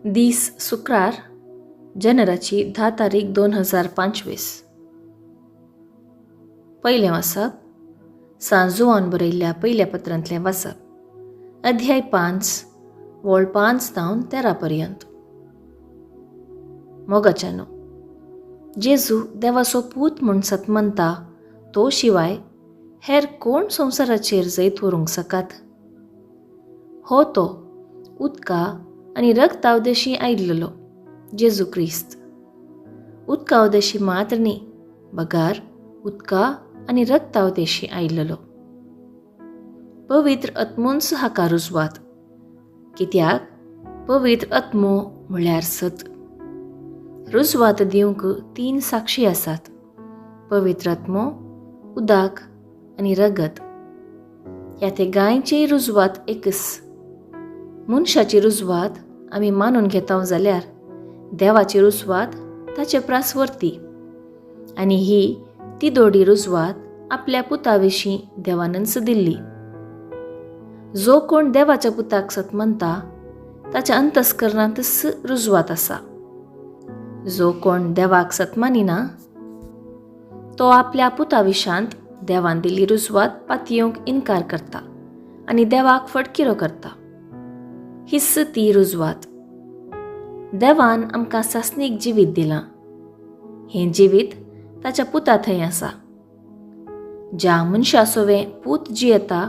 दीस शुक्रार जानेराची 10 तारीख 2025. पयलें वाचप सांत जुवान बरयल्ल्या पयल्या पत्रांतलें वाचप, अध्याय 5 वळ 5 जावन 13 पर्यंत. मोगाच्यानो, जेजू देवाचो पूत म्हूण सतमनता तो शिवाय हेर कोण संवसाराचेर जैत व्हरूंक सकात? हो तो उदका आनी रगतावदेशी आयिल्लो जेजू क्रिस्त. उदकावदेशी मात्र न्ही, बगार उदका आनी रगतावदेशी आयिल्लो. पवित्र आत्मोन्स हाका रुजवात, कित्याक पवित्र आत्मो म्हळ्यार सत. रुजवात दिवंक 3 साक्षी आसात, पवित्र आत्मो, उदक आनी रगत. ह्या ते गायची रुजवात एकच. मनशाची रुजवात आमी मानून घेता जाल्यार देवाची रुजवात ताचे प्रास वरती, आनी ही ती दोडी रुजवात आपल्या पुता विशीं देवानच दिल्ली. जो कोण देवाच्या पुताक सतमनता ताच्या अंतस्करणांतच रुजवात आसा. जो कोण देवाक सतमानिना तो आपल्या पुता विशांत देवान दिल्ली रुजवात पातयेवंक इनकार करता आनी देवाक फटकिरो करता. हीच ती रुजवात. देवान आमकां सासणीक जिवीत दिलां. हें जिवीत ताच्या पुता थंय आसा. ज्या मनशा सोवें पूत जियेता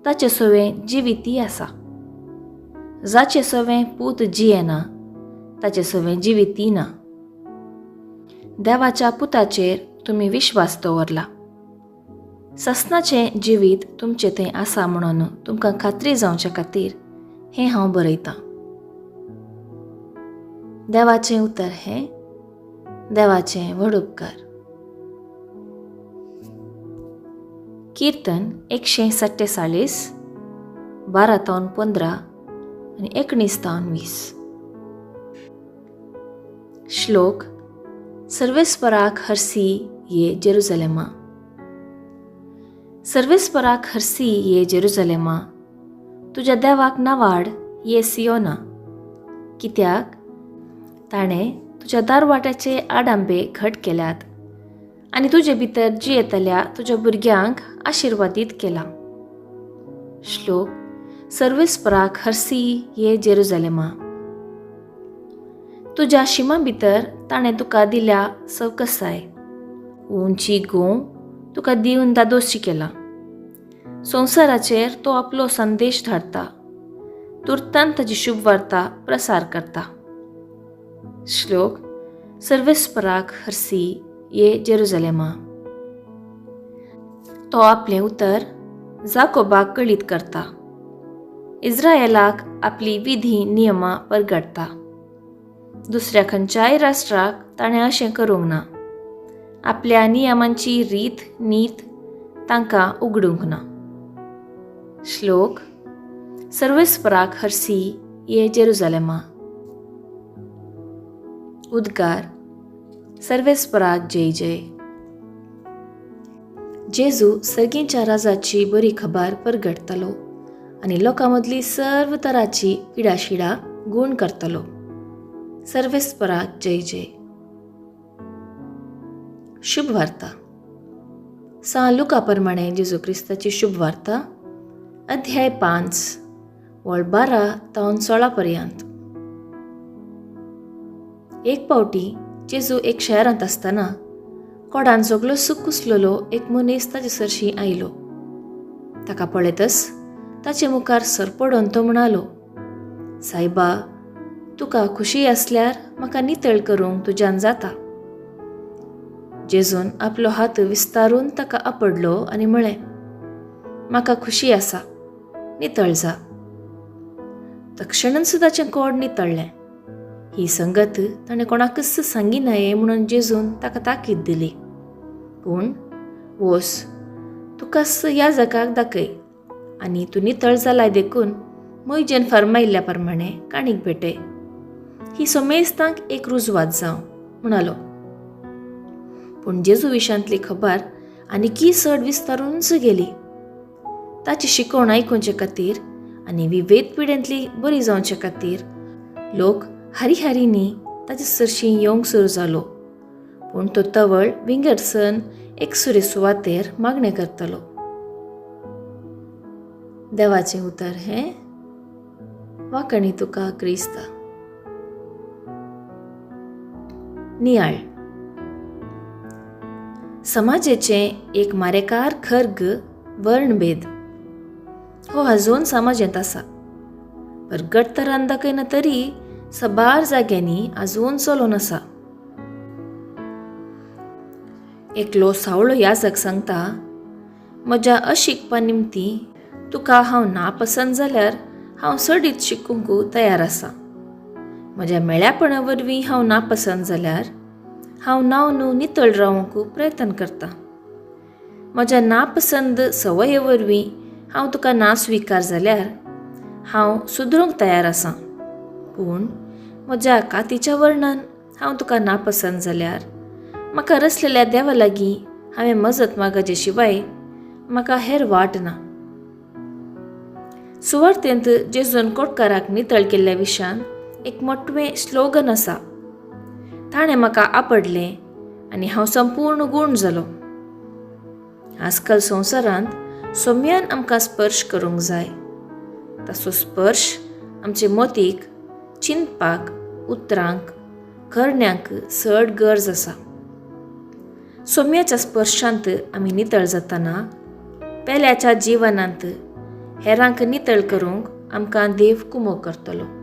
ताचे सोवें जिवीतय आसा. जाचे सोवें पूत जियेना ताचे सोवें जिवीतय ना. देवाच्या पुताचेर तुमी विश्वास दवरला. ससनाचें जिवीत तुमचे थंय आसा म्हणून तुमकां खात्री जावचे खातीर हें हांव बरयतां. देवाचें उतर हें देवाचें व्हड उपकार. कीर्तन 147, 12 तावन 15 आनी 19 तावन 20. श्लोक सर्वेस्पराक हरसी ये जेरुजलेमा. सर्वेस्पराक हरसी ये जेरुजलेमा, तुज्या देवाक नावाड ये सियोना, कित्याक ताणें तुज्या दारवाट्याचे आडांबे घट केल्यात आनी तुजे भितर जियेतल्या तुज्या भुरग्यांक आशिर्वादीत केला. श्लोक सर्वेस्पराक हरसी ये जेरुजलेमा. तुज्या शिमा भितर ताणें तुका दिल्या सवकसाय, उंची गोंव तुका दिवन दादोशी केला. संवसाराचेर तो आपलो संदेश धाडटा, तुर्तान ताजी शुभ वार्ता प्रसार करता. श्लोक सर्वेस्पराक हरसी ये जेरुजलेमा. तो आपलें उतर जाकोबाक कळीत करता, इस्रायलाक आपली विधी नियमां परगटता. दुसऱ्या खंयच्याय राष्ट्राक ताणें अशें करूंक ना, आपल्या नियमांची रीत नीत तांकां उगडूंक ना. श्लोक सर्वेस्पराक हरसी ये जेरुजलेमा. उद्गार सर्वेस्पराक जय जय. जेजू सर्गींच्या राजाची बरी खबर परगटतलो आनी लोकां मदली सर्व तराची पिडाशिडा गूण करतलो. सर्वेस्पराक जय जय. शुभ वार्ता सांत लुका प्रमाणे जेजू क्रिस्ताची शुभ वार्ता, अध्याय 5 वळ 12 तावन 16 पर्यंत. एक पावटी जेजू एक शहरांत आसतना कोडान सगलो सुख कुसलेलो एक मनीस ताचे सरशी आयलो. ताका पळयतच ताचे मुखार सरपडून तो म्हणालो, सायबा, तुका खुशी आसल्यार म्हाका नितळ करूंक तुज्यान जाता. जेजून आपलो हात विस्तारून ताका आपडलो आनी म्हळें, म्हाका खुशी आसा, नितळ जा. तक्षणच ताचें कोड नितळ्ळें. ही संगत ताणें कोणाकच सांगिनाये म्हणून जेजून ताका ताकीद दिली. पूण वोस, तुकाच ह्या जगाक दाखय आनी तूं नितळ जालाय देखून मोयजेन फर्मायिल्ल्या प्रमाणे काणीक भेटय, ही समेस्तांक एक रुजवात जावं म्हणालो. पूण जेजू विशांतली खबर आनीकी चड विस्तारूनच गेली. ताची शिकवण आयकुचे खातीर आनी विवेद पिडेंतली बरी जावचे खातीर लोक हारी-हारींनी ताचे सरशीं येवंक सुरू जालो, पूण तो तवळ विंगडसन एकसुरे सुवातेर मागणें करतालो. देवाचें उतर हें वांकणी तुका क्रिस्ता. नियाळ. समाजेचें एक मारेकार खर्ग वर्णभेद हो अजून समाजेंत आसा, पर गट तरान दाखयना तरी सबार जाग्यांनी अजून चलोन आसा. एकलो सावळो याजक सांगता, म्हज्या अशिकपा निमती तुका हांव नापसंत जाल्यार हांव सडीत शिकूंक तयार आसा. म्हज्या मेळ्यापणा वरवीं हांव नापसंत जाल्यार हांव नांव न्हू नितळ रावंक प्रयत्न करता. म्हज्या नापसंद संवये वरवीं हांव तुका ना स्विकार जाल्यार हांव सुदरूंक तयार आसा, पूण म्हज्या कातीच्या वर्णान हांव तुका नापसंत जाल्यार म्हाका रसलेल्या देवा लागीं हांवें मजत मागचे शिवाय म्हाका हेर वाट ना. सुवार्तेंत जेजून कोटकाराक नितळ केल्ल्या विशयान एक मोटवें स्लोगन आसा, ताणें म्हाका आपडलें आनी हांव संपूर्ण गूण जालो. आजकाल संवसारांत सोम्यान आमकां स्पर्श करूंक जाय. ताचो स्पर्श आमचे मोतीक, चिंतपाक, उतरांक, करण्यांक चड गरज आसा. सोम्याच्या स्पर्शांत आमी नितळ जाताना पेल्याच्या जिवनांत हेरांक नितळ करूंक आमकां देव कुमो करतलो.